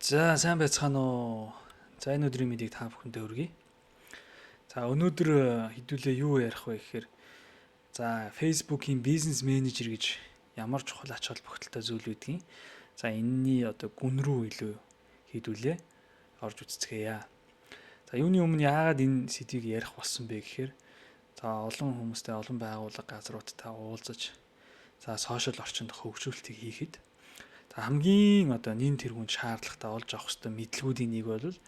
За, сайн байцгаана уу. За, энэ өдрийн мэндийг та бүхэндээ хүргэе. За, өнөөдөр хэдүүлээ юу ярих вэ гэхээр, за, Facebook-ийн бизнес менежер гэж ямар чухал ач холбогдолтой зүйл байдгийг, за, энэний одоо гүн рүү илүү хэдүүлээ орж үзцгээе. За, юуны өмнө яагаад энэ сэдвийг ярих болсон бэ гэхээр, за, олон хүмүүстэй, олон байгууллага газруудтай уулзаж, за, social орчинд хөгжүүлэлтийг хийхэд, за, хамгийн одоо нэн тэргүүнд шаардлагатай олж авах ёстой мэдлэгүүдийн нэг бол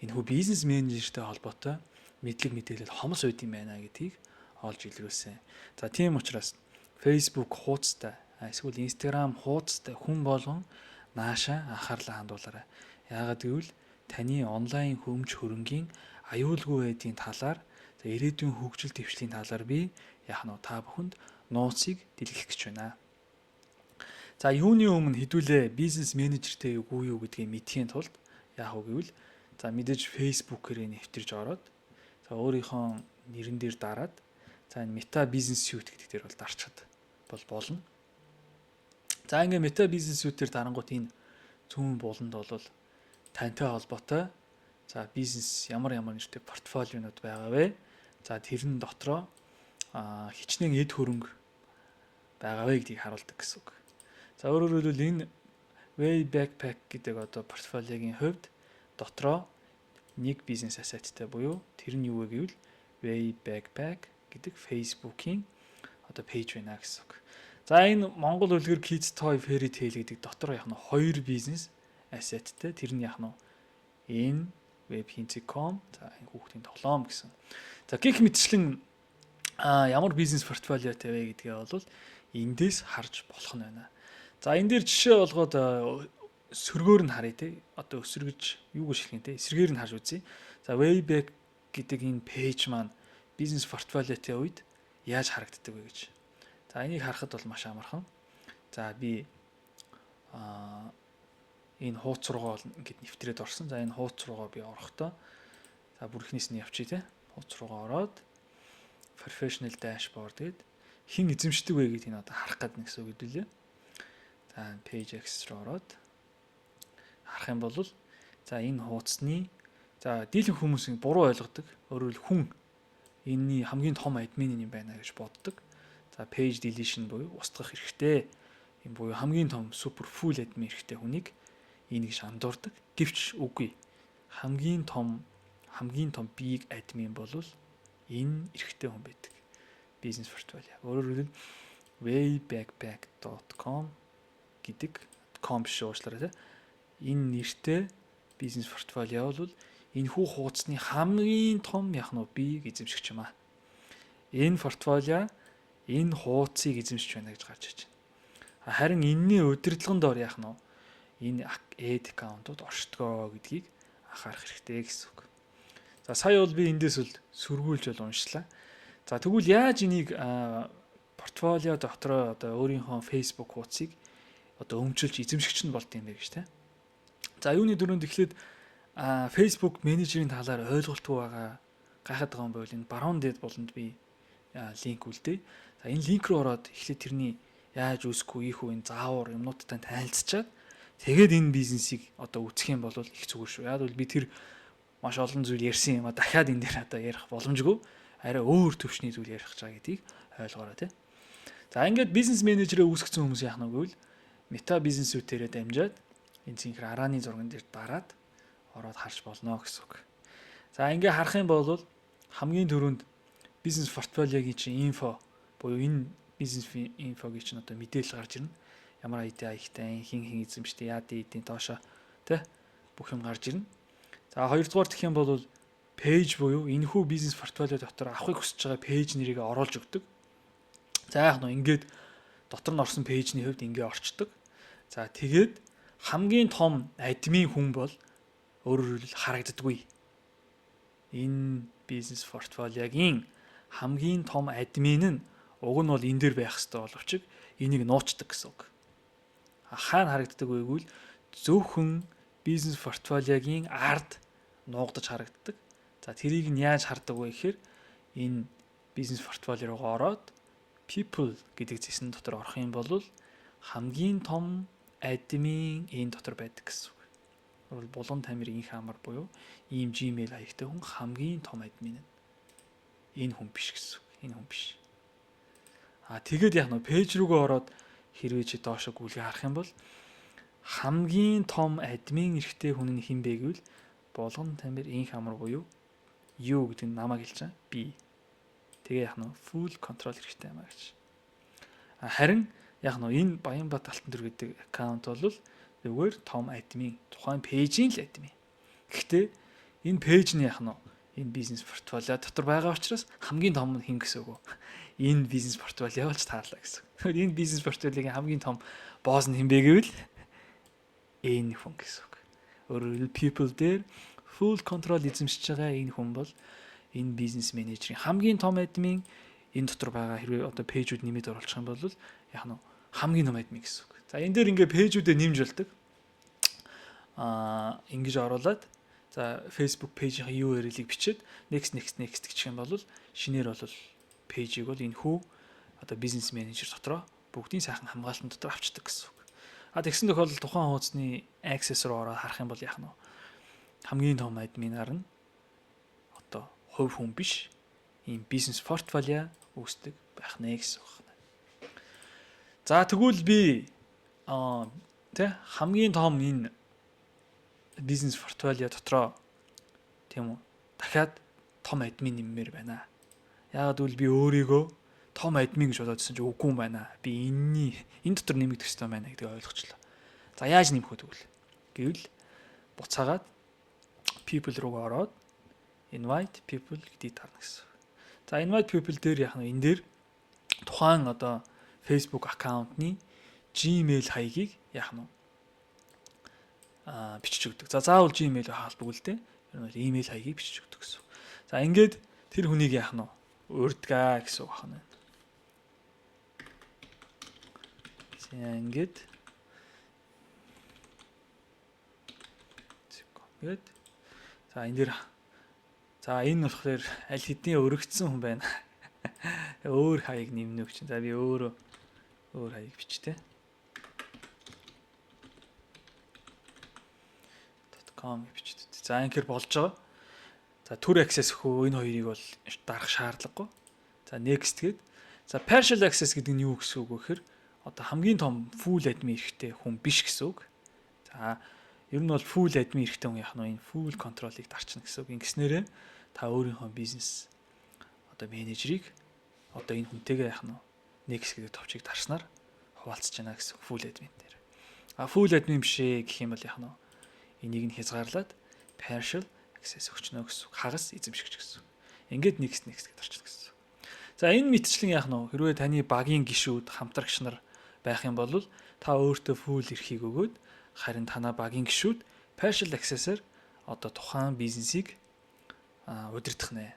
энэхүү бизнес менежертэй холбоотой мэдлэг мэдээлэл хомос байд юм байна гэдгийг олж илрүүлсэн. За, тийм учраас Facebook хуудастай эсвэл Instagram хуудастай хүн болгон нааша анхаарлаа хандуулаарай. Яагаад гэвэл таны онлайн хөгж хөрөнгийн аюулгүй байдгийн талаар, за, ирээдүйн хөгжил дэвшлийн талаар би яах нь та бүхэнд нууцыг дэлгэх гэж байна. За, юуны өмнө хэдүүлээ бизнес менежертэй үгүй юу гэдгийг мэдэхийн тулд яах вэ гэвэл, за, мэдээж Facebook-ээр нэвтэрж ороод, за, өөрийнхөө нэрэн дээр дараад, за, энэ Meta Business Suite гэдэг дээр бол дарчхад бол болно. За, ингээ Meta Business Suite дээр дарангуут энэ зүүн буланд бол тантай холбоотой, за, бизнес ямар ямар нэртэй портфолионууд байгаа вэ? За, тэрэн дотроо хичнээн эд хөрөнгө байгаа вэ гэдгийг харуулдаг гэсэн үг. За, өөрөөр хэлбэл, энэ Way Backpack гэдэг одоо портфолиогийн хувьд дотроо нэг бизнес asset тай буюу тэр нь юу вэ гэвэл Way Backpack гэдэг Facebook-ийн одоо page байна гэсэн үг. За, энэ Монгол үлгэр Kids Toy Fairy Tale гэдэг дотор яг нь хоёр бизнес asset тай. Тэр нь яг нь энэ webhinzi.com, за, энэ хүүхдийн тоглоом гэсэн. За, гэх мэтчлэн ямар бизнес портфолиотой вэ гэдгээ бол эндээс харж болох нь байна. За, энэ дээр жишээ болгоод сөргөөр нь харъя те. Одоо өсөргөж юу гэж хэлэх юм те. Эсрэгээр нь харж үзье. За, Wayback гэдэг энэ page маань бизнес портфолиотой үед яаж харагддаг вэ гэж. За, энийг харахад бол маш амархан. За, би энэ хууц руугаа ингээд нэвтрээд орсон. За, энэ хууц руугаа би орохдоо, за, бүр эхнээс нь явчих те. Хууц руугаа ороод professional dashboard гээд хэн эзэмшдэг вэ гэдгийг одоо харах гээд нэг гэсэн үг хэдүүлээ. За, page access руу ороод харах юм бол, за, энэ хуудасны, за, дийлэнх хүмүүс буруу ойлгодог. Өөрөөр хүн энэний хамгийн том админ юм байна гэж боддог. За, page deletion буюу устгах хэрэгтэй. Энэ буюу хамгийн том super full admin хэрэгтэй хүнийг энэ гэж андуурдаг. Гэвч үгүй. Хамгийн том big admin бол энэ эрэгтэй хүн байдаг. Бизнес портфолио. Өөрөөр хэлбэл, waybackback.com гэдэг, com биш, уучлаарай те. Энэ нэртэй бизнес портфолио бол энэхүү хуудасны хамгийн том яг нь бийг эзэмшигч юм аа. Энэ портфолио энэ хуудсыг эзэмшиж байна гэж гарч ирж байна. Харин энэний удирдлагын доор яах нь энэ ad account-ууд оршдгоо гэдгийг анхаарах хэрэгтэй гэсэн үг. За, сая бол би эндээс бол сөргүүлж бол уншлаа. За, тэгвэл яаж энийг портфолио дотроо одоо өөрийнхөө Facebook хуудсыг одоо өмчилж эзэмшигч нь болд юм бэ гэж те. За, юуны дөрөнд эхлээд Facebook менежерийн талаар ойлголтгүй байгаа, гайхаад байгаа юм бол энэ баруун дээд буланд би линк үлдээ. За, энэ линк рүү ороод эхлээд тэрний яаж үүсэхгүй ийхүү энэ заавар юмнуудтай танилцчаад тэгээд энэ бизнесийг одоо үүсгэх юм бол их зүгээр шүү. Яг бол би тэр маш олон зүйл ярьсан юм а дахиад энэ дээр одоо ярих боломжгүй. Арай өөр төвшний зүйл ярих гэж байгаа гэдгийг ойлгоорой тий. За, ингээд бизнес менежерээ үүсгэсэн хүмүүс яах нь гэвэл Meta Business Suite-ээрээ дамжаад энэ цэнхэр арааны зурган дээр дараад ороод харж болно гэсэн үг. За, ингээ харах юм бол хамгийн түрүүнд бизнес портфолиогийн чинь info буюу энэ бизнес info гийн чинь одоо мэдээлэл гарч ирнэ. Ямар ID хаягтай, хэн хэн эзэмшдэг, яа дийдийн доошо тэ бүх юм гарч ирнэ. За, хоёрдугаар гэх юм бол page буюу энэхүү бизнес портфолио дотор авахыг хүсэж байгаа page нэрийг оруулж өгдөг. За, яг нь ингээд дотор нь орсон page ний хувьд ингээ орчдөг. За, тэгээд хамгийн том админ хүн бол өөрөөр хэлбэл харагддаггүй. Энэ бизнес портфолиогийн хамгийн том админ нь уг нь бол энэ дээр байх ёстой боловч энийг нуучдаг гэсэн үг. Хаана харагддаг вэ гэвэл зөвхөн бизнес портфолиогийн ард нуугдаж харагддаг. За, тэрийг нь яаж хардаг вэ гэхээр энэ бизнес портфолио руугаа ороод people гэдэг зэсэн дотор орох юм бол хамгийн том админ энэ дотор байдаг гэсэн үг. Бол Булган Тамир инх амар буюу ийм Gmail хаягтай хүн хамгийн том админ нь. Энэ хүн биш гэсэн үг. Энэ хүн биш. А тэгээд яг нөө page рүүгээ ороод хэрвээ чи доошо гүйлгээ харах юм бол хамгийн том админ эрхтэй хүн нь хэн бэ гэвэл Булган Тамир инх амар буюу юу гэдэг нь намайг хэлж байгаа. Би. Тэгээ яг нь full control хэрэгтэй юм а гэж. Харин яг нь энэ Баянбат Алтан төр гэдэг аккаунт бол зүгээр том админ, тухайн page ийн л админ. Гэхдээ энэ page нь яг нь энэ бизнес портфолио дотор байгаа учраас хамгийн том нь хэн гэсэн үг вэ? Энэ бизнес портфолио болж таарлаа гэсэн. Тэгэхээр энэ бизнес портфолиогийн хамгийн том boss нь хэн бэ гэвэл энэ хүн гэсэн үг. Өөрөөр хэлбэл, people дээр full control эзэмшиж байгаа энэ хүн бол энэ бизнес менежерийн хамгийн том админ. Энэ дотор байгаа хэрвээ одоо page үүд нэмээд оруулах юм бол яг нь хамгийн том админ гэсэн үг. За, энэ дээр ингээ page үүдээ нэмж болдог. Ингэж оруулаад, за, Facebook page ийн URL-ийг бичээд next, next, next гэх юм бол шинээр бол page ийг бол энэ хүү одоо бизнес менежер дотроо бүгдийн сайхан хамгаалтан дотор авчдаг гэсэн үг. А тэгсэн тохиолдолд тухайн хуудасны access руу ороод харах юм бол яах нь вэ? Хамгийн том админаар нь одоо хувь хүн биш, ийм бизнес портфолио үүсдэг байх нэ гэсэн үг байна. За, тэгвэл би тэ хамгийн том энэ бизнес портфолио дотроо, тийм үү, дахиад том админ нэммээр байна. Яагаад гэвэл би өөрийгөө том админ гэж бодоод байсан чинь үгүй юм байна. Би энэний энэ дотор нэмэгдэх хэрэгтэй байна гэдгийг ойлгочлоо. За, яаж нэмэх вэ тэгвэл? Гэвэл буцаагаад people руу ороод invite people гэдгийг дарна гэсэн. За, invite people дээр яг нь энэ дээр тухайн одоо Facebook аккаунтны Gmail хаягийг яах нь бичиж өгдөг. За, заавал Gmail хаалбагүй л дээ. Ер нь бол email хаягийг бичиж өгдөг гэсэн. За, ингээд тэр хүнийг яах нь урьдгаа гэсэн үг байна. За, ингээд гээд, за, энэ дэр, за, энэ болохоор аль хэдийн өргөцсөн хүн байна. Өөр хаяг нэмнэ үг чинь. За, би өөрөө өөр хаяг бичтээ. .com гэж бичдэг. За, инхээр болж байгаа. За, төр access хөө энэ хоёрыг бол дарах шаардлагагүй. За, next гээд, за, partial access гэдэг нь юу гэсэн үг вэ гэхээр одоо хамгийн том full admin эрхтэй хүн биш гэсэн үг. За, ер нь бол full admin эрхтэй хүн яг нь энэ full control-ыг дарчна гэсэн үг. Ингэснээрээ та өөрийнхөө бизнес одоо менежерийг одоо энэ хүнтэйгээ яах нь next гэдэг товчийг дарснаар хуваалцаж байна гэсэн full admin дээр. А full admin биш ээ гэх юм бол яах нь энийг нь хязгаарлаад partial access өгчнө гэсэн. Хагас эзэмшигч гэсэн. Ингээд next, next гэдээ орчихно гэсэн. За, энэ мэтчлэн яах нь вэ? Хэрвээ таны багийн гишүүд, хамтрагч нар байх юм бол та өөртөө full эрхийг өгөөд, харин танаа багийн гишүүд partial access-аар одоо тухайн бизнесийг удирдах нэ.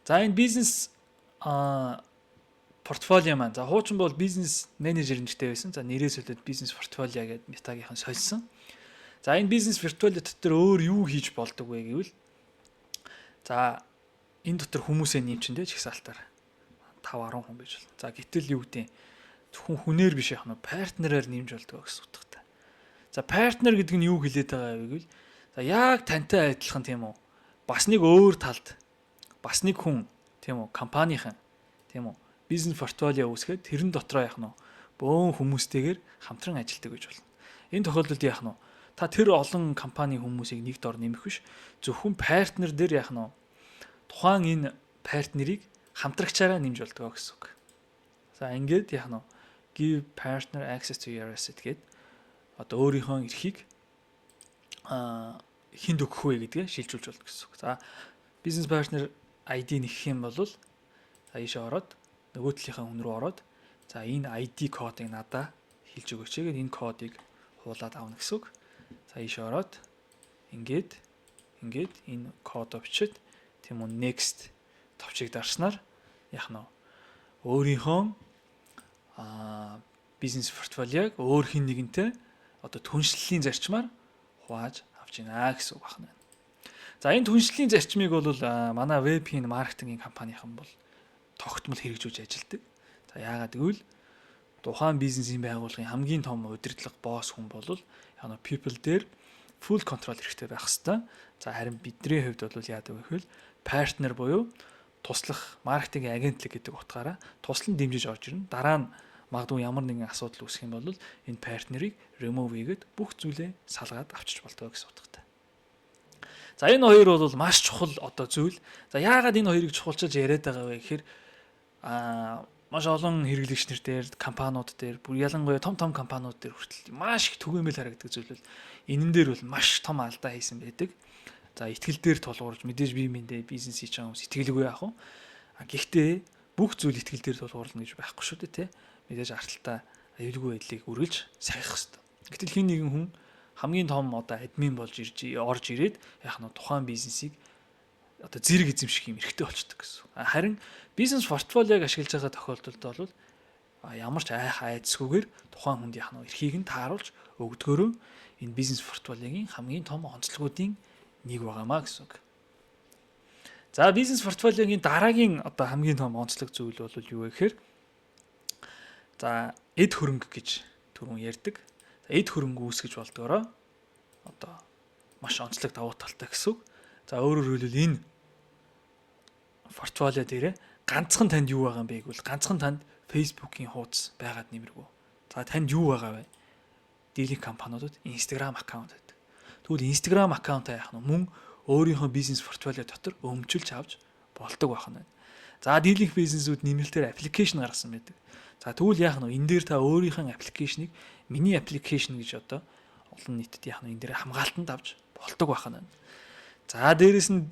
За, энэ бизнес портфолио маань, за, хуучин бол бизнес менежер нэртэй байсан. За, нэрээ солиод бизнес портфолио гэдээ Meta-гийнхан сольсон. За, энэ бизнес портфолио дотор өөр юу хийж болдог вэ гэвэл, за, энэ дотор хүмүүсээ нэмчин дээ чагсаалтаар 5 10 хүн байж болно. За, гэтэл юу гэдэг, зөвхөн хүнээр биш, яг нь partner аар нэмж болдог гэсэн утгатай. За, partner гэдэг нь юу хэлээд байгаа вэ гэвэл, за, яг тантай адилхан, тийм үү? Бас нэг өөр талд бас нэг хүн, тийм үү? Компанийн, тийм үү? Бизнес портфолио үүсгээд тэрэн дотроо яг нь бөөн хүмүүстэйгээр хамтран ажилладаг гэж болно. Энэ тохиолдолд яах нь та тэр олон компани хүмүүсийг нэг дор нэмэх биш, зөвхөн partner дээр яах нь тухайн энэ partner ыг хамтрагчаараа нэмж болдог гэсэн үг. За, ингээд яах нь give partner access to your asset гээд одоо өөрийнхөө эрхийг хэнд өгөх вэ гэдгээ шилжүүлж болно гэсэн үг. За, бизнес partner ID нэх юм бол, за, ийшээ ороод нөгөө талынхаа хүн рүү ороод, за, энэ ID кодыг надаа хэлж өгөөч гээд энэ кодыг хуулаад авна гэсэн үг. За, ийшээ ороод ингээд энэ кодоо бичээд, тийм үү, next товчийг дарснаар яах нь өөрийнхөө бизнес портфолиог өөр хэн нэгэнтэй одоо түншлэлийн зарчмаар хувааж авч байна гэсэн үг байна. За, энэ түншлэлийн зарчмыг бол манай веб-ийн маркетингийн компанийнхан бол тогтмол хэрэгжүүлж ажилладаг. За, яагаад гэвэл тухайн бизнесийн байгууллагын хамгийн том удирдлага boss хүн бол яг нь people дээр full control хэрэгтэй байх хэвээр. За, харин бидний хувьд бол яадаг вэ гэвэл partner буюу туслах маркетинг агентлаг гэдэг утгаараа туслан дэмжиж орж ирнэ. Дараа нь магадгүй ямар нэгэн асуудал үүсэх юм бол энэ партнерыг remove хийгээд бүх зүйлээ салгаад авчиж болдог гэсэн утгатай. За, энэ хоёр бол маш чухал одоо зүйл. За, яагаад энэ хоёрыг чухалчилж яриад байгаа вэ гэхээр маш олон хэрэглэгч нар дээр, компаниуд дээр, бүр ялангуяа том том компаниуд дээр хүртэл маш их түгээмэл харагддаг зүйл бол энэн дээр бол маш том алдаа хийсэн байдаг. За, итгэл дээр тулгуурж мэдээж бие биендээ бизнес хийж байгаа хүмүүс итгэлгүй яах вэ? А гэхдээ бүх зүйл итгэл дээр тулгуурлана гэж байхгүй шүү дээ, тэ. Мэдээж арталтаа аюулгүй байдлыг үргэлж сахих хэрэгтэй. Гэтэл хэн нэгэн хүн хамгийн том одоо админ болж ирж орж ирээд яг нь тухайн бизнесийг одоо зэрэг эзэмших юм эрхтэй болчдөг гэсэн. Харин бизнес портфолиог ашиглаж байгаа тохиолдолд бол ямар ч айх айдасгүйгээр тухайн хүнд яг нь эрхийг нь тааруулж өгдгөөрөө энэ бизнес портфолиогийн хамгийн том онцлогуудын нэг байгаамаа гэсэн үг. За, бизнес портфолиогийн дараагийн одоо хамгийн том онцлог зүйл бол юу вэ гэхээр, за, эд хөрөнгө гэж түрүүн ярьдаг. За, эд хөрөнгө үүсгэж болдгоороо одоо маш онцлог давуу талтай гэсэн үг. За, өөрөөр хэлбэл, энэ портфолио дээрээ ганцхан танд юу байгаа юм бэ гэвэл ганцхан танд Facebook-ийн хуудас байгаад нэмэргүй. За, танд юу байгаа вэ? Дийлэнх компаниудад Instagram аккаунт байдаг. Тэгвэл Instagram аккаунтаа яах нь мөн өөрийнхөө бизнес портфолио дотор өмчилж авч болдог байх нь байна. За, дийлэнх бизнесүүд нэмэлтээр application гаргасан байдаг. За, тэгвэл яах нь энэ дээр та өөрийнхөө application ийг миний application гэж одоо олон нийтэд яах нь энэ дээр хамгаалтанд авч болдог байх нь байна. За, дээрэс нь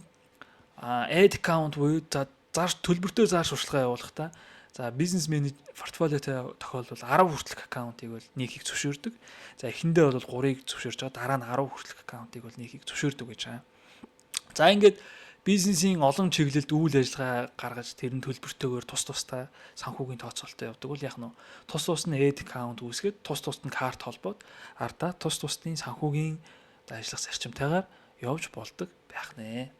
ad account буюу за зар төлбөртэй зар сурталчилгаа явуулахдаа, за, бизнес менеж портфолиотой тохиолдвол 10 хүртэлх аккаунтыг бол нээхийг зөвшөөрдөг. За, эхэндээ бол 3-ыг зөвшөөрж байгаа. Дараа нь 10 хүртэлх аккаунтыг бол нээхийг зөвшөөрдөг гэж байгаа. За, ингээд бизнесийн олон чиглэлд үйл ажиллагаа гаргаж, тэр нь төлбөртэйгээр тус тустай санхүүгийн тооцоололтой явдаг бол яг нь тус тус нь ad account үүсгээд, тус тусд нь карт холбоод, ардаа тус тусдын санхүүгийн ажиллах зарчимтайгаар явж болдог байх нэ.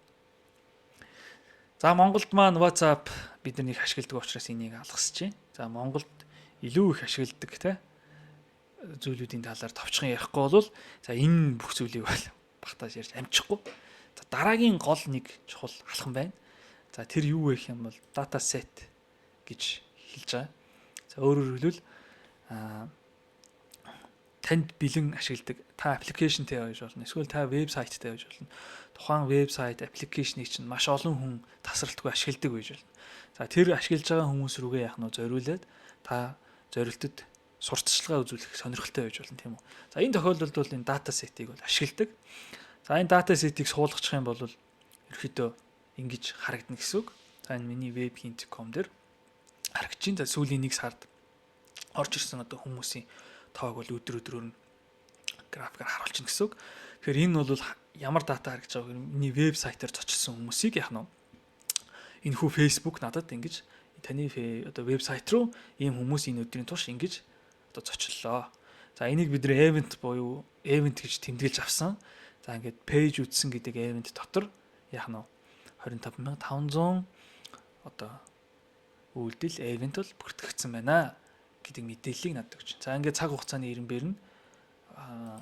За, Монголд маань WhatsApp бид нар нэг ашигладаг учраас энийг алгасч байна. За, Монголд илүү их ашигладаг те зүйлүүдийн талаар товчхон ярихгүй бол, за, энэ бүх зүйлийг бол багтааж ярьж амжихгүй. За, дараагийн гол нэг чухал алхам байна. За, тэр юу вэ гэх юм бол data set гэж хэлж байгаа. За, өөрөөр хэлбэл танд бэлэн ашигладаг, та application тэй байж болно. Эсвэл та вебсайттай байж болно. Тухайн вебсайт, application ийг чинь маш олон хүн тасралтгүй ашигладаг байж болно. За, тэр ашиглаж байгаа хүмүүс рүүгээ яах нь зориулаад та зорилтод сурталчилгаа үзүүлэх сонирхолтой байж болно, тийм үү. За, энэ тохиолдолд бол энэ data set ийг бол ашигладаг. За, энэ data set ийг суулгачих юм бол ерөөхдөө ингэж харагдана гэсэн үг. За, энэ миний webhint.com дээр харагдаж байна. За, сүүлийн нэг сард орж ирсэн одоо хүмүүсийн тоог бол өдөр өдрөөр нь графикаар харуулчихна гэсэн үг. Тэгэхээр энэ бол ямар data харагдаж байгаа вэ? Миний вебсайтаар зочилсан хүмүүсийг яах нь энэ хүү Facebook надад ингэж таны одоо вебсайт руу ийм хүмүүс энэ өдрийн турш ингэж одоо зочлолоо. За, энийг бид нэр event буюу event гэж тэмдэглэж авсан. За, ингээд page үзсэн гэдэг event дотор яах нь 25,500 одоо үйлдэл event бол бүртгэгдсэн байна гэдэг мэдээллийг надад өгч. За, ингээд цаг хугацааны ирэмбэр нь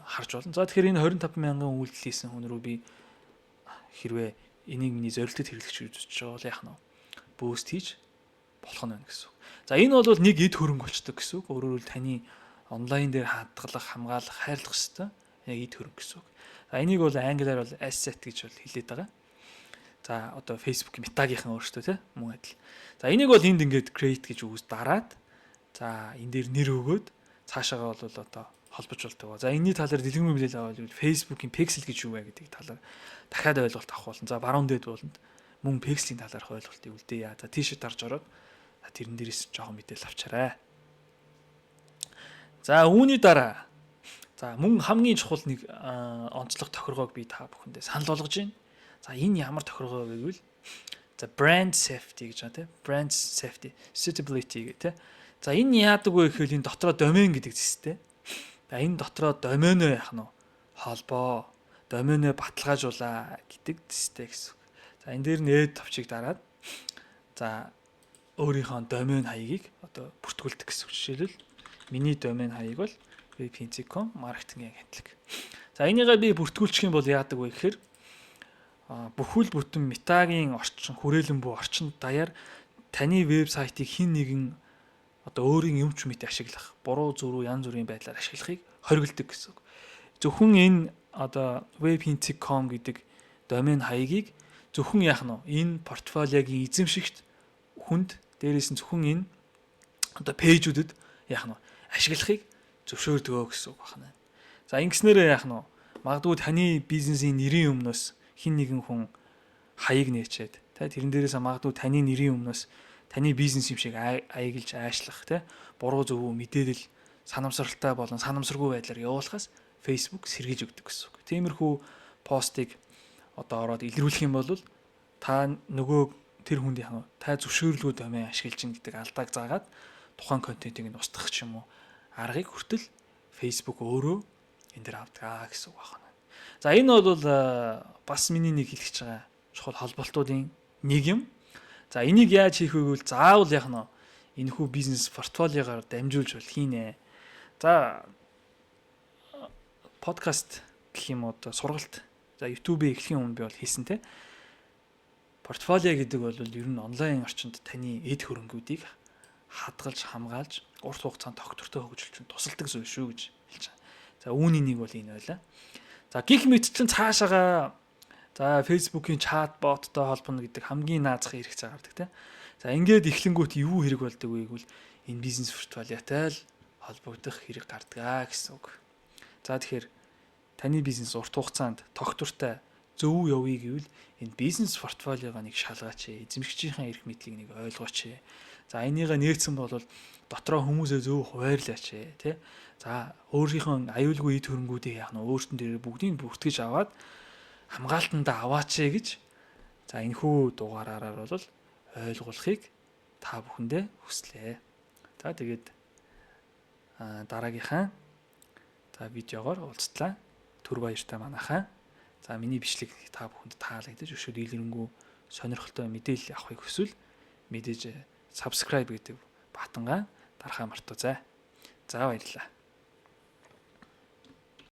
харж болно. За, тэгэхээр энэ 25 мянган үйлдэл хийсэн хүн рүү би хэрвээ энийг миний зорилтод хэрэглэж үзэж байгаа бол яах нь boost хийж болох нь байна гэсэн үг. За, энэ бол нэг эд хөрөнгө болчдөг гэсэн үг. Өөрөөр хэлбэл, таны онлайн дээр хадгалах, хамгаалах, хайрлах ёстой яг эд хөрөнгө гэсэн үг. За, энийг бол англиар бол asset гэж бол хэлээд байгаа. За, одоо Facebook Meta-гийнхан өөрсдөө тий мөн адил. За, энийг бол энд ингээд create гэж үгс дараад, за, энэ дээр нэр өгөөд цаашаагаа бол одоо холбож болдог. За, энэний талаар дэлгэрэнгүй мэдээлэл авал Facebook-ийн Pixel гэж юу вэ гэдэг талаар дахиад ойлголт авах болно. За, баруун дээд болонд мөн Pixel-ийн талаарх ойлголтыг үлдээе. За, тийшээ дарж ороод тэрэн дээрээс жоохон мэдээлэл авчаарай. За, үүний дараа, за, мөн хамгийн чухал нэг онцлог тохиргоог би та бүхэндээ санал болгож байна. За, энэ ямар тохиргоо вэ гэвэл, за, brand safety гэж байна тийм, brand safety, suitability гэх тийм. За, энэ яадаг вэ гэхээр энэ дотроо домен гэдэг зэстэй. За, энэ дотроо доменоо яах нь холбоо, доменоо баталгаажуулаа гэдэг зэстэй гэсэн үг. За, энэ дээр нээд товчийг дараад, за, өөрийнхөө домен хаягийг одоо бүртгүүлдэг гэсэн үг. Жишээлбэл, миний домен хаяг бол webhints.com маркетинг агентлаг. За, энийгээ би бүртгүүлчих юм бол яадаг вэ гэхээр бүхэл бүтэн Meta-гийн орчин, хүрээлэн буй орчин даяар таны вебсайтыг хэн нэгэн одоо өөрийн юмч мэт ашиглах, буруу зүрүү, янз бүрийн байдлаар ашиглахыг хориглодог гэсэн үг. Зөвхөн энэ одоо webhintsig.com гэдэг домен хаягийг зөвхөн яах нь энэ портфолиогийн эзэмшигч хүнд, дээрээс нь зөвхөн энэ одоо page үүдэд яах нь ашиглахыг зөвшөөрдгөө гэсэн үг байна. За, ингэснээрээ яах нь, магадгүй таны бизнесийн нэрийн өмнөөс хэн нэгэн хүн хаяг нээчээд тэ, тэрэн дээрээс магадгүй таны нэрийн өмнөөс таны бизнес юм шиг аяглаж аашлах тэ, буруу зөв мэдээлэл санамсаралтай болон санамсаргүй байдлаар явуулахаас Facebook сэргийж өгдөг гэсэн үг. Тиймэрхүү постыг одоо ороод илрүүлэх юм бол та нөгөө тэр хүнд яг та зөвшөөрлгүй домен ашиглаж гин гэдэг алдааг заагаад тухайн контентыг нь устгах ч юм уу аргыг хүртэл Facebook өөрөө энэ дээр авдаг гэсэн үг байна. За, энэ бол бас миний нэг хэлэх гэж байгаа чухал холболтуудын нэг юм. За, энийг яаж хийх вэ гэвэл заавал яг нь энэхүү бизнес портфолиогоор дамжуулж бол хийнэ. За, подкаст гэх юм уу, одоо сургалт, за, YouTube-ийн эхлэхийн өмнө би бол хийсэн те. Портфолио гэдэг бол ер нь онлайн орчинд таны эд хөрөнгүүдийг хадгалж, хамгаалж, урт хугацаанд тогтвортой хөгжүүлж тусалдаг зүйл шүү гэж хэлж байгаа. За, үүний нэг бол энэ байлаа. За, гэх мэтчлэн цаашаага, за, Facebook-ийн чат боттой холбоно гэдэг хамгийн наазах хэрэгцээ гардаг те. За, ингээд эхлэнгүүт юу хэрэг болдог вэ гэвэл энэ бизнес портфолиотой л холбогдох хэрэг гардаг гэсэн үг. За, тэгэхээр таны бизнес урт хугацаанд тогтвортой зөв явъя гэвэл энэ бизнес портфолиогоо нэг шалгаач, эзэмшигчийн эрх мэдлийг нэг ойлгооч. За, энийгээ нээсэн бол дотроо хүмүүсээ зөв хуваарлаач, тий. За, өөрийнхөө аюулгүй эд хөрөнгүүдийг яах нь өөртөн дээр бүгдийг бүртгэж аваад хамгаалтандаа аваач гэж, за, энэхүү дугаараараа бол ойлгуулахыг та бүхэндээ хүслээ. За, тэгээд дараагийнхаа, за, видеогоор уулзтлаа. Түр баяртай манайхаа. За, миний бичлэг та бүхэнд таалагдаж өшөө дийлэрэнгүй сонирхолтой мэдээлэл авахыг хүсвэл мэдээж subscribe гэдэг button гаа дарахаа мартаазай. За, баярлалаа.